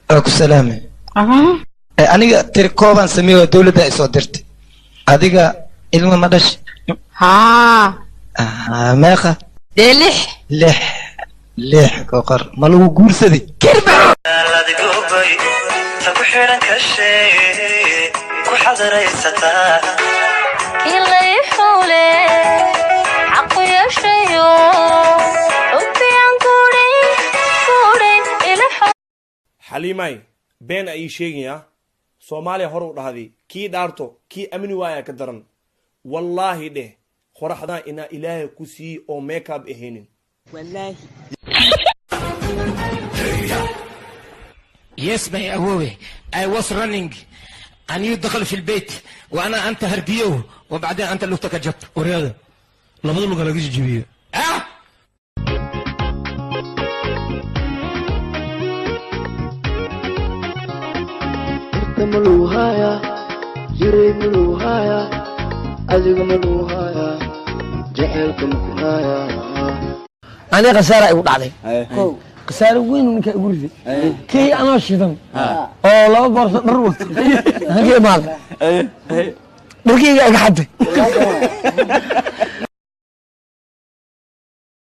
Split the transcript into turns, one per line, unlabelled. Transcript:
Waa ku salaamay. Aniga tiri koobaan sameeyo, dowladda ay soo dirtay. Adiga ilma ma dhash?
Haa.
Meeqa?
Dee 6.
6, 6 koqor. Ma lagu guursaday?
Xaliimay, been ayay sheegayaa. Soomaaliya hore u dhahday, kii dhaarto kii amni waaya ka daran. Wallaahi dheh, qoraxdan inaa Ilaahay ku siiyi oo makeup ahaynin.
Wallaahi.
Yes, my أبوي. I was running and you دخل في البيت وأنا أنت هربيو وبعدين أنت لفتك جبت.
Waryaada, labada luga laga jijibiyo.
Ah!
Ma lagu hayaa jiray? Ma lagu hayaa adiga? Ma lagu hayaa jaceylka? Ma ku hayaa?
Aniga khasaara igu dhacday, khasaaro weyn. Ninkaa igu riday kii anoo shidan oo 2 boorso dhar wato aan ka imaaday, dharkayga iga xaday.